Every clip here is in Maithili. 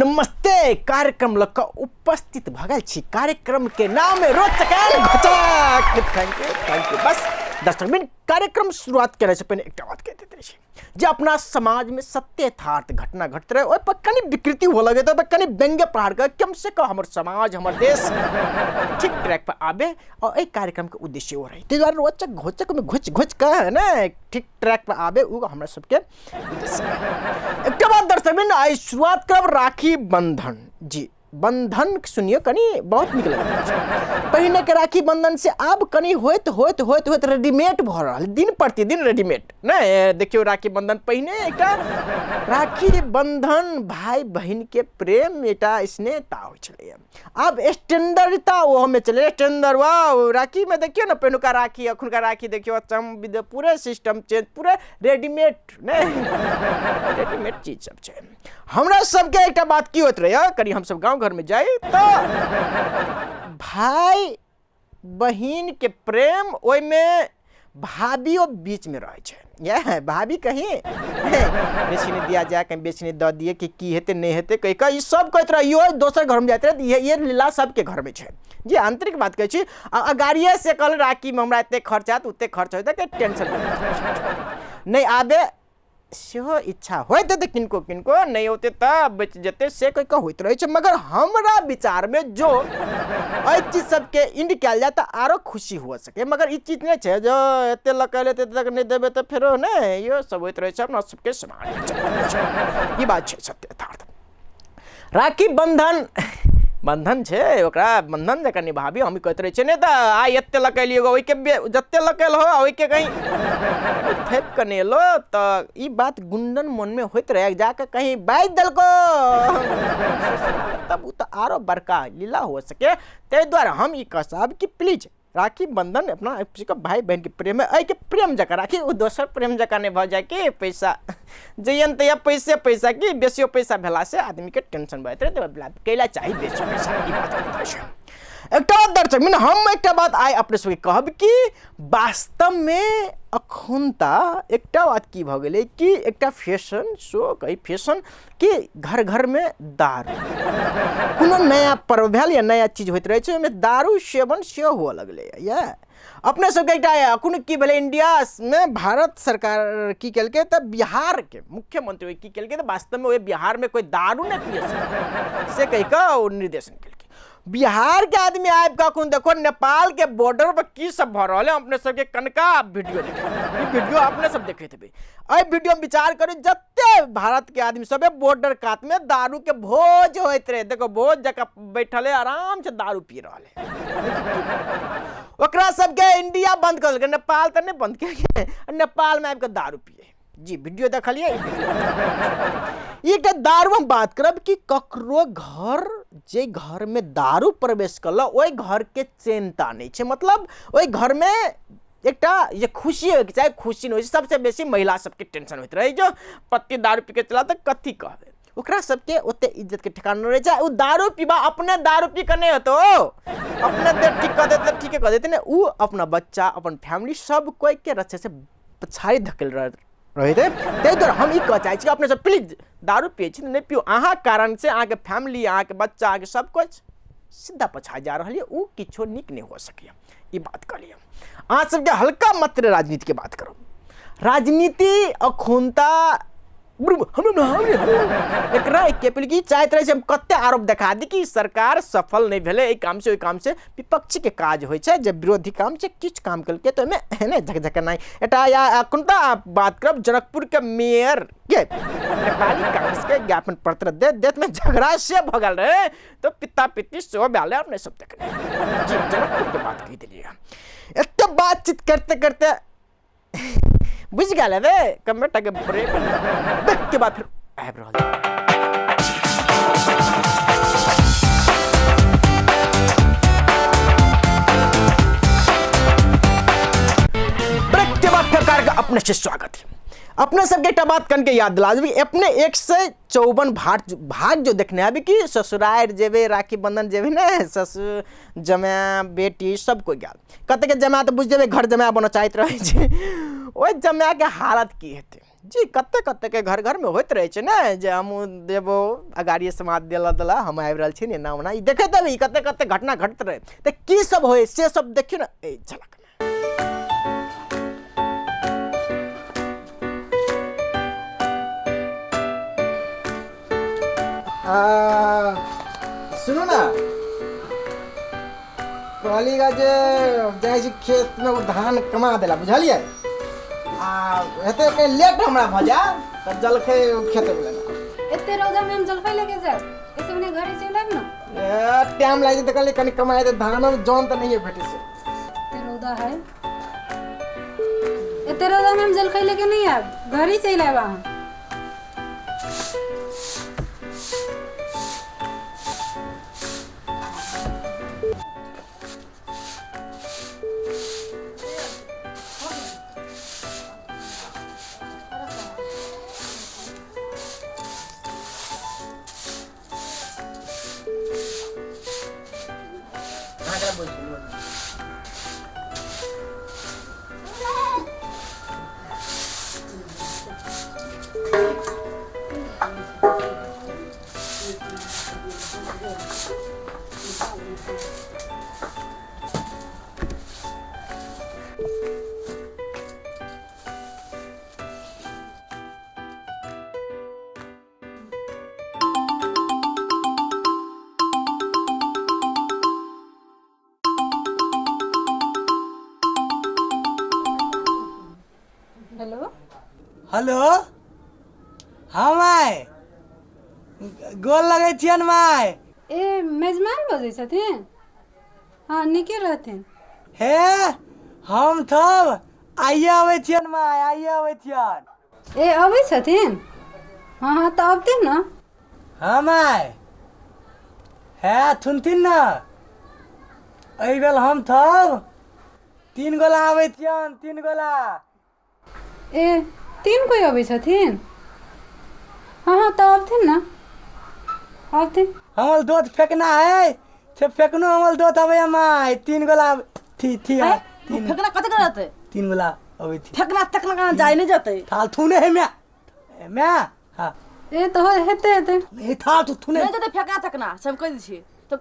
नमस्ते कार्यक्रम लऽ कऽ उपस्थित भऽ गेल छी। कार्यक्रम के नाम है रोचक एंड घोचक। Thank you, thank you. बस दर्शकबिन, कार्यक्रम शुरुआत करे से पहिने एकटा बात कहि दैत छी जे अपना समाज में सत्य यथार्थ घटना घटते रहे, ओहि पर कनि विकृति हुअ लगे तऽ ओहि पर कनि व्यंग्य प्रहार कर कम से कम हमर समाज, हमर देश ठीक ट्रैक पर आबे, और एहि कार्यक्रम के उद्देश्य ओ रहे। ताहि दुआरे रोचक घोचक में घुच घुच कऽ ने ठीक ट्रैक पर आबे, ओ हमरा सबके उद्देश्य रहे। एकटा बात दर्शकबिन, आइ शुरुआत करब राखी बंधन। जी बंधन सुनियो कनि बहुत नीक लगैत अछि। पहिने के राखी बंधन से आब कनि होइत होइत होइत होइत रेडीमेड भऽ रहल, दिन प्रतिदिन रेडीमेड नहि। देखियौ राखी बंधन पहिने एकटा राखी बंधन भाई बहिन के प्रेम एकटा स्नेहता होइ छलैया, आब स्टैंडर्डता ओहोमे चलै स्टैंडर्ड। वाह राखीमे देखियौ ने, पहिलुका राखी अखुनका राखी देखियौ, चम पूरे सिस्टम चेंज, पूरे रेडीमेड नहि, रेडीमेड चीज सब छै। हमरा सबके एकटा बात की होइत रहैए, कनि हमसब गाँव घरमे जाइ तऽ भाय बहिनके प्रेम ओहिमे भाभियो बीचमे रहै छै। इएह भाभी कहीं बेसी नहि दिया जाए, कहीं बेसी नहि दऽ दिए कि की हेतै नहि हेतै कहि कऽ ई सब कहैत रहै। इहो दोसर घरमे जाइत रहै, इहे लीला सबके घरमे छै। जी आंतरिक बात कहै छी। आ अगाड़िए से कहल राखीमे हमरा एतेक खर्च हैत ओतेक खर्च होयत के टेंशन नहि आबे, सेहो इच्छा होइत हेतै किनको किनको, नहि औतै तऽ बचि जेतै से कहि कऽ होइत रहै छै। मगर हमरा विचारमे जो एहि चीज सबके इंड कयल जाय तऽ आरो खुशी हुअ सकै। मगर ई चीज नहि छै जो एते लऽ कऽ एलै एते तक नहि देबै तऽ फेरो नहि, इहो सब होइत रहै छै अपना सबके समाजमे। ई बात छै सत्य यथार्थ। राखी बंधन बंधन छै, ओकरा बंधन जकाँ निभाबी हम कहैत रहै छियै। नहि तऽ आइ एते लऽ कऽ एलियै, ओहिके जते लऽ कऽ एलहो ओहिके कहीं थेप कऽ नहि एलो तऽ ई बात गुंडन मनमे होइत रहै, जाकऽ कहीं बाजि देलको तब ओ तऽ आरो बड़का लीला हो सके। ताहि दुआरे हम ई कह साहब कि प्लीज राखी बंधन अपना के भाई बहन के प्रेम है, एहिके प्रेम जकाँ राखी, ओ दोसर प्रेम जकाँ नहि भऽ जाय कि पैसा जइयन तैया पैसे पैसा कि बेसियो पैसा भेलासँ आदमीके टेंशन भऽ जाइत रहै, कैला चाही बेसी पैसा, ई बात करैत रहै छै। एकटा बात दर्शक मीन, हम एकटा बात आइ अपने सबके कहब कि वास्तवमे अखुनता एकटा बात की भऽ गेलै कि एकटा फैशन शो कही फैशन कि घर घरमे दारू, कोनो नया पर्व भेल या नया चीज होइत रहै छै ओहिमे दारू सेवन सेहो हुअ लगलैए। इएह अपने सबके एकटा अखन की भेलै इंडियामे भारत सरकार की केलकै तऽ बिहारके मुख्यमंत्री की केलकै तऽ वास्तवमे ओहि बिहारमे कोइ दारू नहि पिए सकै से कहि कऽ ओ निर्देशन केलकै। बिहार के आदमी आबि कऽ अखन देखो नेपाल के बॉर्डर पर की सब भऽ रहल है। अपने सबके कनका वीडियो देखे, ई वीडियो अपने सब देखैत हेबै। एहि वीडियो में विचार करू जते भारत के आदमी सब बॉर्डर कात में दारू के भोज होइत रहे, देखो भोज जकाँ बैठल है आराम से दारू पी रहल है। ओकरा सबके इंडिया बंद कऽ देलकै, नेपाल तऽ नहि बंद केलकै, नेपाल में आबि कऽ दारू पिए। जी वीडियो देखलियै, ई एकटा दारू हम बात करब कि ककरो घर जे घर में दारू प्रवेश करल ओहि घर के चैनता नहि छै, मतलब ओहि घर में एकटा जे खुशी होइके चाही खुशी नहि होइ छै। सबसे बेसी महिला सबके टेंशन होइत रहै जो पति दारू पी के चला तऽ कथी कहबै, ओकरा सबके ओते इज्जत के ठेकान नहि रहै छै। ओ दारू पीबा अपने दारू पी कऽ नहि हेतौ, अपने देह ठीक कऽ देतै ठीके कऽ देतै ने, ओ अपना बच्चा अपन फैमिली सब कोइके रक्षे से पछाड़ी धकेल रहैत है। ताहि दुआरे हम ई कहऽ चाहै छी अपने सब प्लीज दारू पियै छी नहि पियू, अहाँ कारण से अहाँके फैमिली अहाँके बच्चा अहाँके सब किछु सीधा पछा जा रहल यऽ, ओ किछो नीक नहि हो सकैए। ई बात कहलियै। अहाँ सबके हल्का मात्र राजनीतिके बात करू, राजनीति अखुनता एकरा की चाहैत रहै छै हम कते आरोप देखा दी कि सरकार सफल नहि भेलै एहि काम से ओहि काम से, विपक्षीके काज होइ छै जे विरोधी काम छै किछु काम केलकै तऽ ओहिमे ने झकझकेनाइ एकटा। या अखुनता बात करब जनकपुरके मेयर के नेपाली कांग्रेसके ज्ञापन पत्र दे देत में झगड़ा से भऽ गेल रहै तऽ पिता पिती सेहो भेल अपने सब देखने। जी जनकपुरके बात कहि देलियै। एते बातचीत करते करते बुझि गेल हेबै, कमेटा के ब्रेक ब्रेक के बाद फिर आबि रहल। ब्रेक के बाद फिर कार्यक्रम अपने से स्वागत है। अपने सबके एकटा बात कनके याद दिला देबै, अपने 154 भाग जो देखने आबी कि ससुरारि जेबै राखी बंधन जेबै ने, ससुर जमाय बेटी सब कोइ गेल, कतेके जमाय तऽ बुझि जेबै घर जमाय बनऽ चाहैत रहै छै, ओहि जमायके हालत की हेतै। जी कते कते के घर घरमे होइत रहै छै ने जे हमहूँ देबो अगाड़िए समाद देला देला हम आबि रहल छी ने एना ओना ई देखैत हेबै ई कते कते घटना घटैत रहै तऽ की सब होइ से सब देखियौ ने एहि झलकमे। सुनू ने कहली गा जे जाइ छी खेतमे ओ धान कमा देला बुझलियै आ हेतै कहीं लेट हमरा भऽ जाय तऽ जलखै खेतमे लेना। एते रौदामे हम जलखै लेके जायब, एसे मने घरे चलि आयब ने। ए, टाइम लागि जेतै, कहलियै कनि कमा हेतै धान जन तऽ नहिए भेटै छै। एते रौदा है, एते रौदामे हम जलखै लेके नहि आयब, घरे चलि आयब अहाँ। हेलो हेलो, हाँ माय, गोर लगै छियनि माय। ए मेजमान बजै छथिन? हाँ नीके रहथिन। हे हम थब आइए अबै छियनि माय, आइए अबै छियनि। ए अबै छथिन? हाँ हाँ तऽ अबथिन ने। हाँ माय, हे थुनथिन ने, एहि बेर हम थब 3 गोला आबै छियनि, 3 गोला। ए 3 कोइ अबै छथिन? हाँ हाँ तऽ अबथिन ने, अबथिन। हमर दोत फेकना है से फेकनो, हमर दोत अबै माय, 3 गोला थी थी। हैं? तीन फेकना कते रहतै? 3 गोला अबै थी। फेकना तकना कहाँ जाय नहीं जतै। थाल थुने है म्या म्या। हाँ ए तऽ हेतै हेतै। नहीं थाल तू थुने नहीं जतै फेकना तकना से हम कहि दै छियै तऽ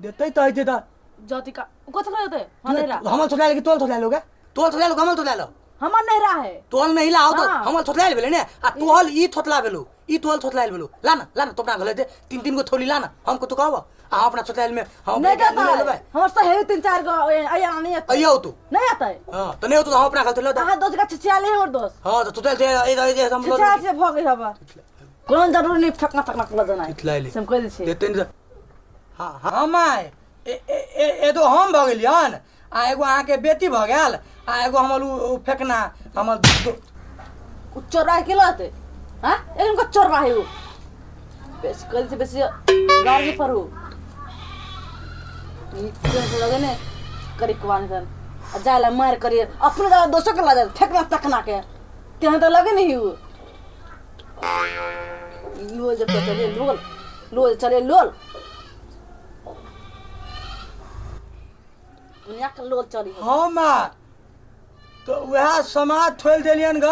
देतै तऽ हेतै तऽ जति का कथि रहतै? हाँ नहीं रहा। हमर थोड़ा लेके तोल थोड़ा लोगे, तोल थोड़ा लोग, हमर थोड़ा लो। हमर नहीं रहा है। तोल नहीं लाओ तो हाँ। हमर थोतलायल भेलै ने, आ तोहल ई थोतला भेलौ, ई तोहल थोतलायल भेलौ। ला ना ला ना, तो अपना घरे दे 3-3 गो थोली ला ना, हमको तो कहबो आ हम अपना थोतलायल में हम नहीं अपना जतै लेबै। हमर सहेली 3-4 गो अइया नहीं अतै। अइया तू नहीं अतै। हां तो नहीं तो हम अपना घर लो। अहाँ दोस्त का छिछिया ले हमर दोस्त। हां तो थोतलायल दे, ए ए हम छिछिया से भऽ गेल हबा, कोनो जरूरी नहीं फेकना तकना कला जनाइ। थोतलायल से हम कहि दै छियै। देते नहीं। हां हां my, ए ए ए तो हम भऽ गेलियन आ एगो अहाँके बेटी भऽ गेल आ एगो हमर उ फेकना हमर उ चोरबा के लते। हां एगो को चोरबा है उ बेसी कल से बेसी गाड़ी पर उ ई से लगे ने करी कुआन सन आ जाला मार करी अपने दादा दोसर के ला जा फेकना तकना के तेहन तो लगे नहीं उ लोल जब चले लोल लोल चले लोल दुनिया के लोल चली। हाँ माँ तो वएह समाज थोलि देलियनि ग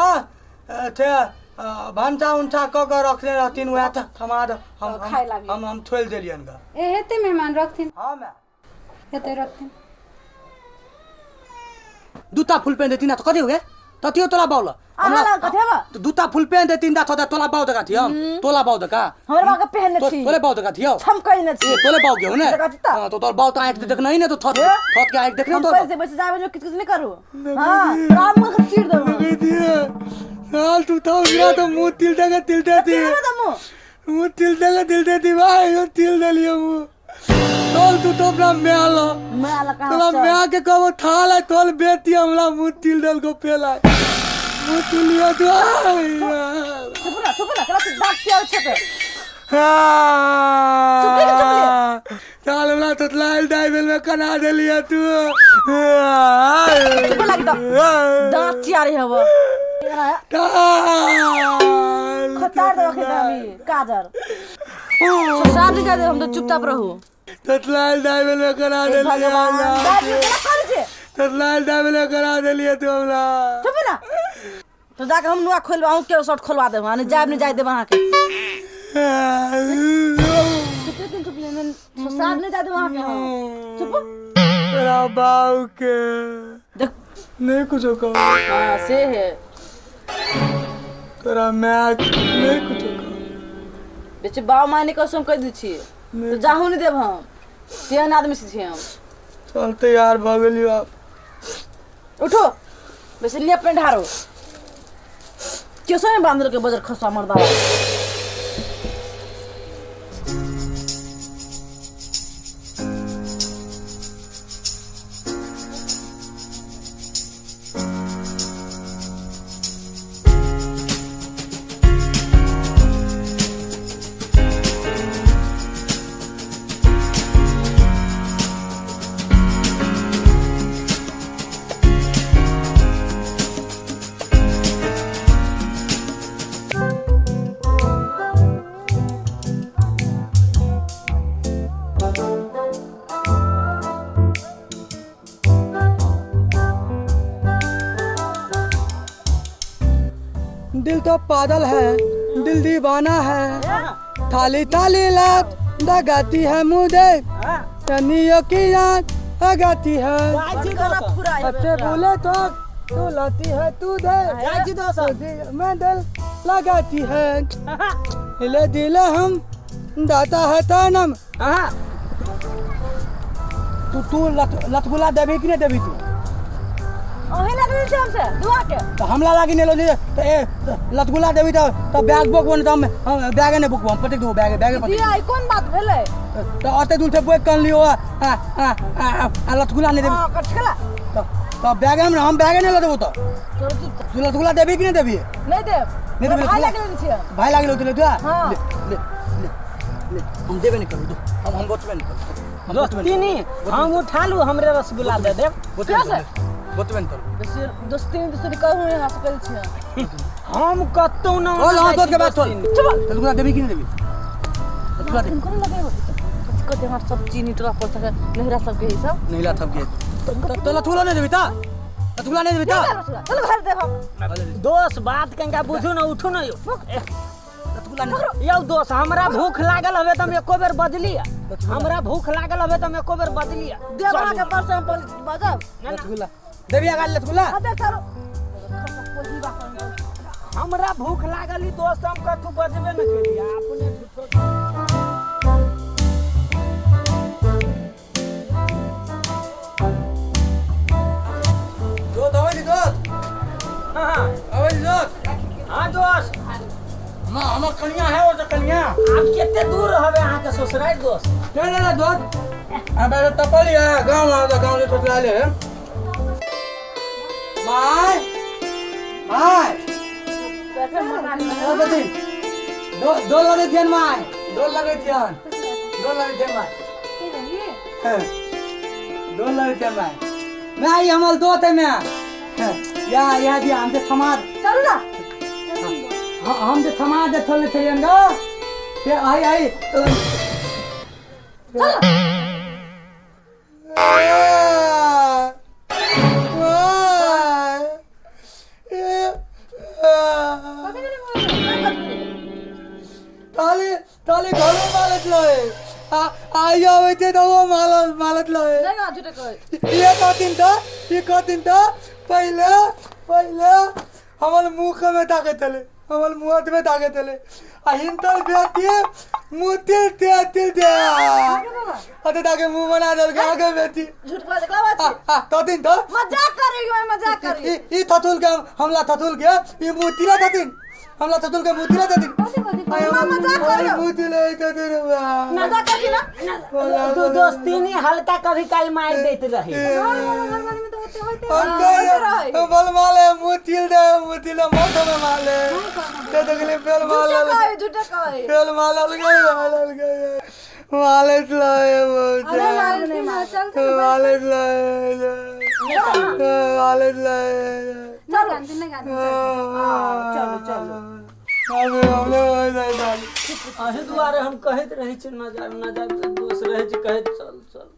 थे भनसा उनसा कऽ के रखने रहथिन, वएह समाज हम खाय लागी। हम थोलि देलियनि ग। ए हेतै मेहमान रखथिन। हाँ माँ हेतै रखथिन। दूटा फुल पेन देतीन तऽ कथी हो गे ततियो तोला बाउल अहाँ लग कथी हेबा? तो दूटा फुल पेन देतीन ता तोला बाउ दका थियो, तोला बाउ दका हमर बाउ के पहनने छी। तोले बाउ दका थियो। छमकै ने छी। ए तोले बाउ के हो ने? दका छी त। हां तो तोर बाउ त आंख देख नहीं ने, तो थत थत के आंख देखने हम तो पैसे बच जाबे जो किछ किछ नहीं करू। हां राम मुंह के चीर देबो। दिए साल तू तो गिरा तो मुंह तिल दे के तिल दे दी। चीर दे मुंह। मुंह तिल दे के तिल दे दी भाई, यो तिल दे लियो मुंह। तोल तू तो अपना म्या लो। म्या ला कहां तोला से? म्या के कबो थाल है, तोल बेटी हमला मुंह तिल दल को पेला। मुंह तिल लियो तू। चुप ना, चुप ना, कला तू दांत चियार छे। हाँ। चुप ले, चुप ले। साल हमरा तोतलाइल दाई बेल में कना देलिया तू। चुप लागी तो। दांत चियारे हबो। खतार दे रखे दामी काजर। ससुराल नहीं जाते हम तो चुपचाप रहू। तोतलाइल दाई बेल में कना हे देलिया। भगवान, दाई बेल में कना देलिया? तोतलाइल दाई बेल में कना देलिया तू हमरा। चुप ना। तो जाके हम नुआ खोलबा अहूँ के शर्ट खोलवा देब, आ नहि जायब, नहि जाय देब अहाँके। चुप लेकिन, चुप लेकिन, ससुराल नहि जाय देब अहाँके हम। चुप। तोरा बाऊ के देख। नहीं कुछो कहो। हाँ से है। तोरा माय के नहीं कुछो कहो। बेचे बाऊ माय नहि कसम कहि दै छियै तो जाहू नहि देब हम, तेहन आदमी से छियै हम। चल तैयार भऽ गेलियो आब। उठो बेसी नेप नहि ढारो, केसो नहि बांधल के बजर खसुआ मर्दा। दिल तो पागल है, दिल दीवाना है, थाली थाली लात लगाती है मुझे, तनियों की याद लगाती है, अच्छे बोले तो तू लाती है तू दे, दिल में दिल लगाती है, हिले दिल हम दाता है तानम। तू तू लत लतगुला देबी कि नहीं देबी तू? अहीं लगल छै हमसे दुआ के। तो हमला लागी नहीं लो तो ए लतगुला देबी तो बैग बुक बन, तो हम बैग नहीं बुक हम पटक दो बैग बैग पटक। दिया ई कोन बात भेलै? तो अते दूर से बुक कर लियो आ आ आ आ लतगुला नहीं देबी। हां कटकला। तो बैग हम बैग नहीं लो देबो। तो चल चुप। तू लतगुला देबी कि नहीं देबी? नहीं देब। नहीं देबी। भाई लागल छै। भाई लागल होते तू। हां। ले ले ले ले हम देबे नहीं करू, हम बचबे नहीं करू। दोस्ती हम उठा लू, हमरे रसगुल्ला दे देब। बतबे नहीं करू। दोस्ती दोस्ती कहू यहाँ से कहै छियै। हम कतौ न। बोल हां दोस्त के बात बोल। चुप। लतगुला देबी कि नहीं देबी? लतगुला दे। कोन लगे कथि कहते हमार सब चीनी टोला पर सके नहिरा सब के ई सब नहीं ला थब के तो लतगुला नहीं देबी ता? लतगुला नहीं देबी ता? चल घर देब हम। दोस्त बात कंका बुझू न, उठू न यो। लतगुला नहीं। यौ दोस्त हमरा भूख लागल हवे त हम एको बेर बजली। हमरा भूख लागल हवे त हम एको बेर बजली। देब अहाँके परसे हम बजब। लतगुला देबी अगाडि लतगुला। हां देख सारो। हमरा भूख लागल ई दोस्त, हम कथू बजबे न केली अपने झूठो। दोस्त आवे दी दोस्त। हां आवे दी दोस्त। हां दोस्त। हम हमर कनिया है वो तो कनिया। आप केते दूर हवे अहाँ के ससुराल दोस्त? नहीं नहीं दोस्त अब तपल है गांव आ गांव से ससुराल है। My my ओ बती दो दो लगे थियन my, दो लगे थियन, दो लगे थियन my, दो लगे थियन my. मैं आई हमर दोस्त है मैं या या दिया हमसे थमा। चलू ना। हम जे थमा दे थले थियन गा से आई आई तो चल। ताली ताली घरो मारत लहे आई आवे थे तो वो मारत मारत लहे। नहीं ना झूठे कहै। ये कहथिन त, ये कहथिन त पहले पहले हमर मुख में ताकत हले, हमर मुंह में ताकत हले आ हिंतर बेटी मुतिल ते तिल दे अते ताके मुंह बना देल के आगे बेटी झूठ बात देखला बात। कहथिन त मजाक करी मैं, मजाक करी। ई थथुल के हमला थथुल के ई मुतिला थथिन, हमला थथुल के मुतिला थथिन। मजाक करियो। मुतिला थथिन मजाक करी ना। तू दोस्ती नहीं हल्का कभी काल मार देत रही। हम बोल माले मुतिल दे मुतिला मत में माले ते तकले पेल माले झूठे झूठे कहै। पेल माले गए माले गए माले लाए अरे मारे नहीं मारे, चल माले लाए माले लाए। चल गांधी ने गांधी। चलो चलो। अही दुआरे हम कहैत रहै छी न जायब न जायब, दोस्त रहै छी कहैत चल चल।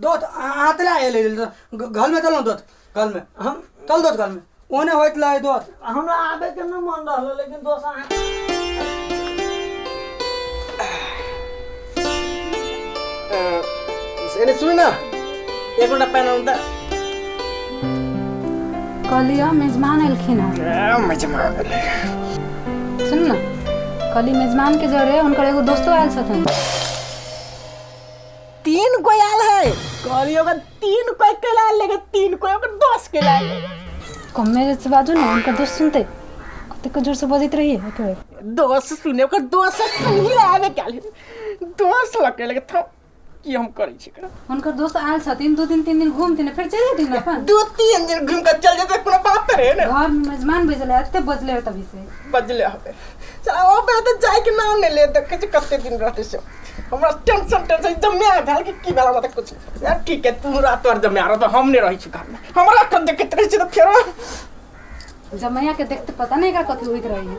दोस्त आतला आयल घर में चलो दोस्त। कल में हम चल दोस्त कल में ओने होइत लहे दोस्त। हमरा आबे के न मन रहल, लेकिन दोस्त अहाँ एने सुन ना, एक मिनट पेन आउन त। कहलियै मेजमान एलखिन हँ। मेजमान सुन ना, कहली मेजमान के जरे हुनकर एगो दोस्तो आयल छथिन। 3 कोई आयल है। कहली ओकर 3 कोई के लायल, लेकिन 3 कोई ओकर दोस्त के लायल। कमे से बाजू ना, हुनकर दोस्त सुनते कतेक जोर से बजैत रहिए। दोस्त सुने, ओकर दोस्त सुनी आवे के दोस्त लगे लगे थप की हम करै छी एकरा। हुनकर दोस्त आयल छथिन, 2 दिन 3 दिन घूमथिन फिर चलि जेथिन अपन। 2-3 दिन घूम के चल जेतै, कोनो बात रहे ना। घर में मेजमान बजले एते बजले है तभी से बजले हबे। चल ओ पे त जाय के नाम नहीं ले, देखे छी कते दिन रहते से। हमरा टेंशन टेंशन जमे भेल कि की भेल हमरा त कुछ यार। ठीक है तू रात भर जमे रह, त हम नहीं रहै छी घर में। हमरा कन देखैत रहै छी त फेरो जमैया के देखते पता नहीं का कथी होइत रही है।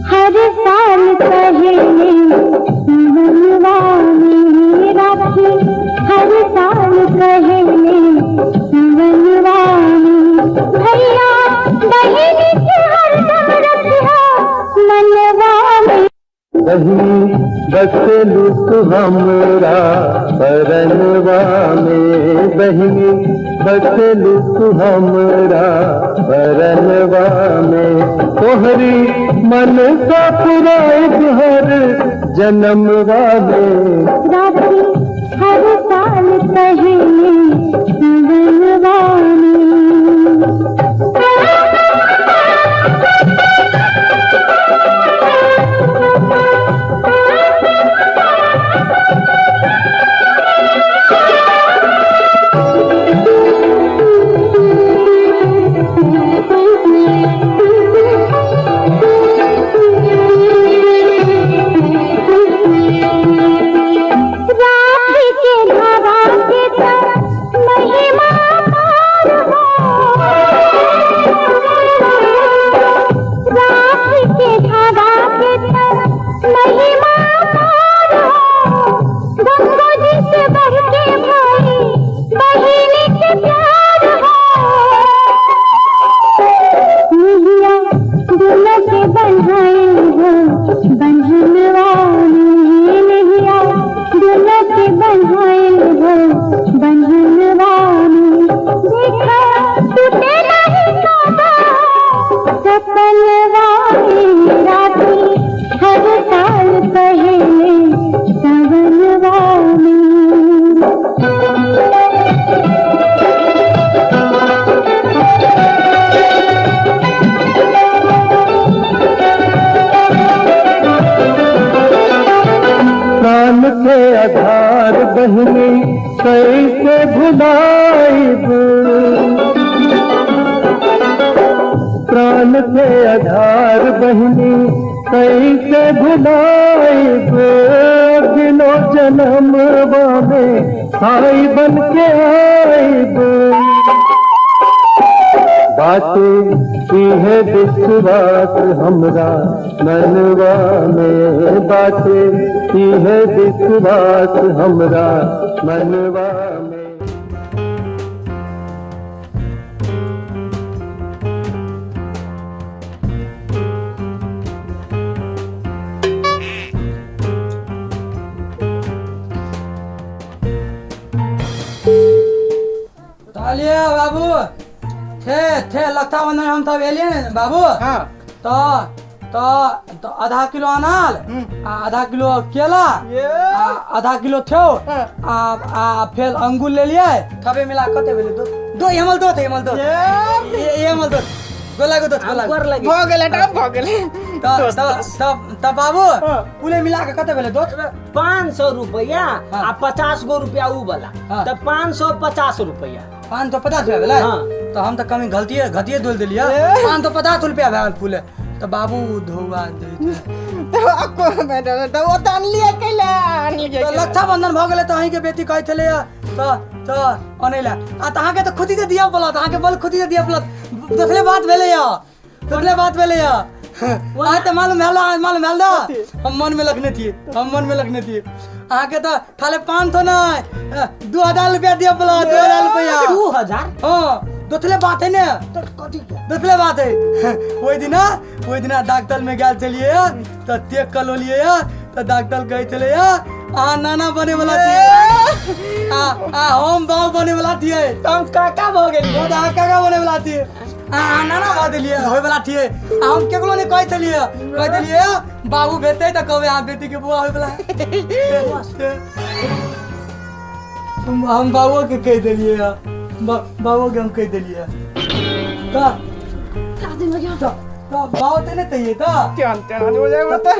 हर साल कहेले मनवानी राखी, हर साल कहेले मनवानी भैया बहिनी के हरदम रखिया मनवानी। बहिनी बसलू तू हमरा परनवा में, बहिनी बसलू तू हमरा परनवा में, तोहरी मन सा पुराए हर जन्मवा में। राखी हर साल कहेले मनवानी। राखी के धागा के महिमा पार हो, राखी के धागा के महिमा पार हो, गंगा जी से बढ़ के भाई बहिनी के प्यार हो। मिलिया दिल के बन्हाए हो बंधनवानी, मिलिया दिल के बन्हाए हो बंधनवानी, देखा टूटे नहीं काबा सपनवानी। राखी हर साल कहेले सवनवानी। प्राण के आधार बहिनी कैसे भुलाइब, प्राण के आधार बहिनी कैसे भुलाइब, बिनो जन्म में भाई बन के आइब। बातें की है विश्वास हमरा मनवा में, बातें की है विश्वास हमरा मनवा में। चलिए बाबू थे थे लगता बंधन हम तब एलिए ने बाबू। हाँ तो तो तो आधा किलो अनार, आधा किलो केला, आधा किलो ठेव, आ आ फिर अंगूर ले लिए, थबे मिला कते भेलै दो दो एमल दो थे एमल दो ये एमल दो गोला को दो गोला भऽ गेलै, टाइम भऽ गेलै। त त त बाबू कुले मिला के कते भेलै दोस्त? 500 रुपया हाँ। आ 50 गो रुपया ऊ वाला। हाँ। तऽ 550 रुपया। 550 रुपया भेलै? हाँ। तऽ हम तऽ कमी गलतिये घटिये डोलि देलियै। 550 रुपया भए गेल कुले। तऽ बाबू धौआ दै छै। तऽ ओ तऽ अनलियै कैला अनलियै? तऽ रक्षाबंधन भऽ गेलै तऽ अहींके बेटी कहै छलैया तऽ तऽ अनै लए, आ तऽ अहाँके तऽ खुदी से दिअ पड़त, अहाँके बल खुदी से दिअ पड़त। देखले बात भेलैया, देखले बात भेलैया। अहाँ तऽ मालूम भेल, अहाँ मालूम भेल ने, हम मनमे रखने थिए, हम मनमे रखने थिए। अहाँके तऽ खाली 500 नहि, 2000 रुपया दिअ पड़त, 2000 रुपया। 2000? हाँ, दोसरे बात है ने। तऽ कथी के? दोसरे बात है, ओहि दिना डॉक्टर में गेल छलियै तऽ टेक कऽ लेलियै, तऽ डॉक्टर कहै छलै अहाँ नाना बने वाला छियै आ आ हम बाबू बने वाला छियै। तऽ हम काका भऽ गेलियै। तऽ अहाँ काका बने वाला छियै, अहाँ नाना भऽ देलियै, होय वाला छियै। आ हम केकरो नहि कहै छलियै, कहै देलियै बाबू भेटतै तऽ कहबै अहाँ बेटी के बुआ होय वाला है। हम बाबुओ के कहि देलियै, बाबुओ के हम कहि देलियै। तऽ तऽ बाबू तऽ नहि तैयै तऽ तेहन तेहन हो जाए तऽ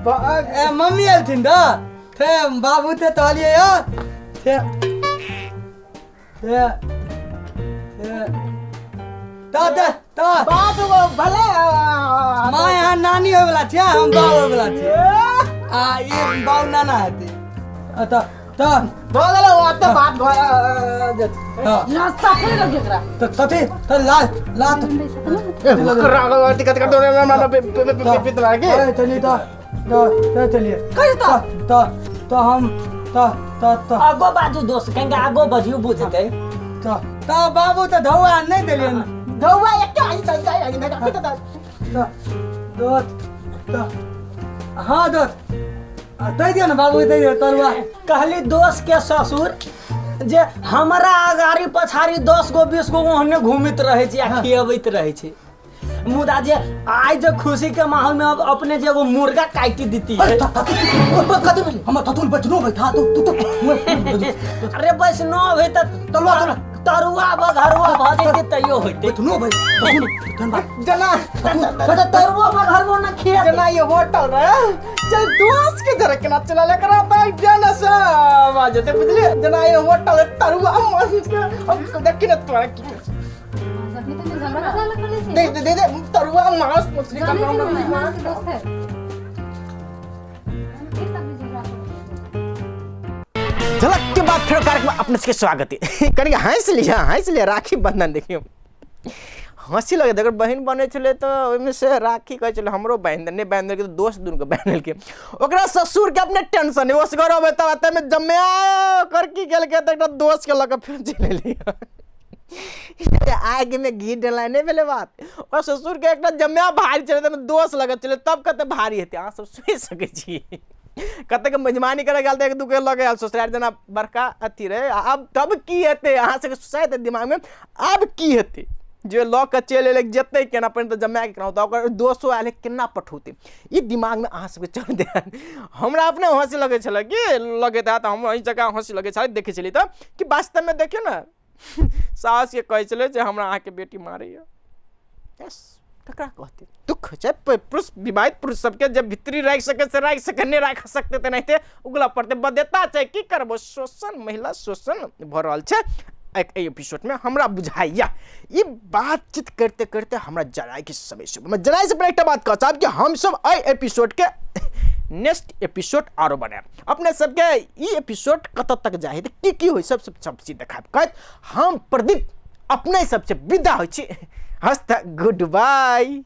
बाबू ए मम्मी एलथिन तऽ ते बाबू तऽ कहलियै यऽ ते ते ते तऽ तऽ तऽ बात वो भले माँ यहाँ नानी होय वाला छियै, हम बाबू होय वाला छियै, आ ई बाबू नाना हेतै। आ तऽ तऽ भऽ गेलै ओ तऽ बात घर हँ। रास्ता फेर लग एकरा। तऽ कथी तऽ ला लात के चलिए तऽ तऽ चलिए कहि तऽ तऽ तऽ हम तऽ तऽ तऽ आगो बाजू दोस्त, कनिका आगो बजियौ, बुझतै। तऽ तऽ बाबू तऽ धौआ नहि देलियनि। धौआ एकटा आई चल जाय आई नहि तऽ दोस्त तऽ हँ दोस्त, आ दै दियौ ने बाबू, दै दियौ तरुआ। कहली दोस्त के ससुर जे हमरा अगाड़ी पछाड़ी 10 गो 20 गो ओहने घूमैत रहै छै आ खियबैत रहै छै, मुदा जे आइ जे खुशी के माहौल में अब अपने जे एगो मुर्गा काटि देती है। कथी भेलै? हमर थतुल बैठनो बैठा तू तू तू। अरे वैष्णव है तऽ तरुआ तरुआ। तरुआ बघरुआ भऽ जेतै तैयो होइतै। बैठनो बैठ थतुल धन्यवाद। जना तऽ तरुआ बघरुआ न खिया। जना ये होटल रहे, चल दोस्त के जरा केना चला ले करा बैठ जाना सब आ जेते, बुझलिए? जना ये होटल है, तरुआ मस्त के अब देखी ना तोरा की जखनी तनी झगड़ा ककरा लग करै छै? दे दे दे दे तरुआ मांस मछली का जानै छी नाम ने मेहमान के दोस्त है, एक तक भी झगड़ा करै छै। झलक के बाद फिर कार्यक्रम अपने सबके स्वागत है। कनि हँसि लिअ, हँसि लिअ। राखी बंधन देखियौ, हँसी लगैत। अगर बहिन बनै छलै तऽ ओहिमे से राखी कहै छलै हमरो बान्हि दे, नहि बान्हि देलकै तऽ दोस्त दुनूके बान्हि देलकै। ओकरा ससुरके अपने टेंशन ओ असगर अबै तब ताहिमे जमाय ओकर की केलकै तऽ एकटा दोस्तके लऽ कऽ फेर चलि एलै। आगिमे घी डलाइ नहि भेलै बात। ओकर ससुरके एकटा जमाय भारी छलै, ताहिमे दोस्त लऽ कऽ चलै, तब कते भारी हेतै अहाँ सब सोचि सकै छी। कतेक मेजबानी करऽ गेल तऽ एक दूके लऽ कऽ आयल ससुरारि, जेना बड़का अथी रहै। आ आब तब की हेतै अहाँ सबके शायद दिमागमे आब की हेतै जे लऽ कऽ चलि एलै, जेतै केना? पहिने तऽ जमायके केना होतै, ओकर दोस्तो आयल हइ, केना पठौतै? ई दिमागमे अहाँ सबके चल देत। हमरा अपने हँसी लगै छलै कि लगैत हैत, हम एहि जगह हँसी लगै छलै देखै छलियै तऽ कि वास्तवमे देखियौ ने, सासके कहै छलै जे हमरा अहाँके बेटी मारैए। यस, ककरा कहतै? दुःख होइ छै पुरुष, विवाहित पुरुष सबके जे भीतरी राखि सकै से राखि सकै, नहि राखि सकतै तऽ एनाहिते उगलऽ पड़तै, बध्यता छै। की करबो, शोषण, महिला शोषण भऽ रहल छै एहि एपिसोडमे हमरा बुझाइया। ई बातचीत करिते करिते हमरा जरायके समय से जराय से पहिले एकटा बात कहऽ चाहब कि हमसब एहि एपिसोडके नेक्स्ट एपिसोड आरो बनायब। अपने सबके ई एपिसोड कतऽ तक जाइ है, की की होइ, सब सब सब चीज देखायब। कहैत हम प्रदीप अपने सबसे विदा होइ छी। हस्त गुड बाय।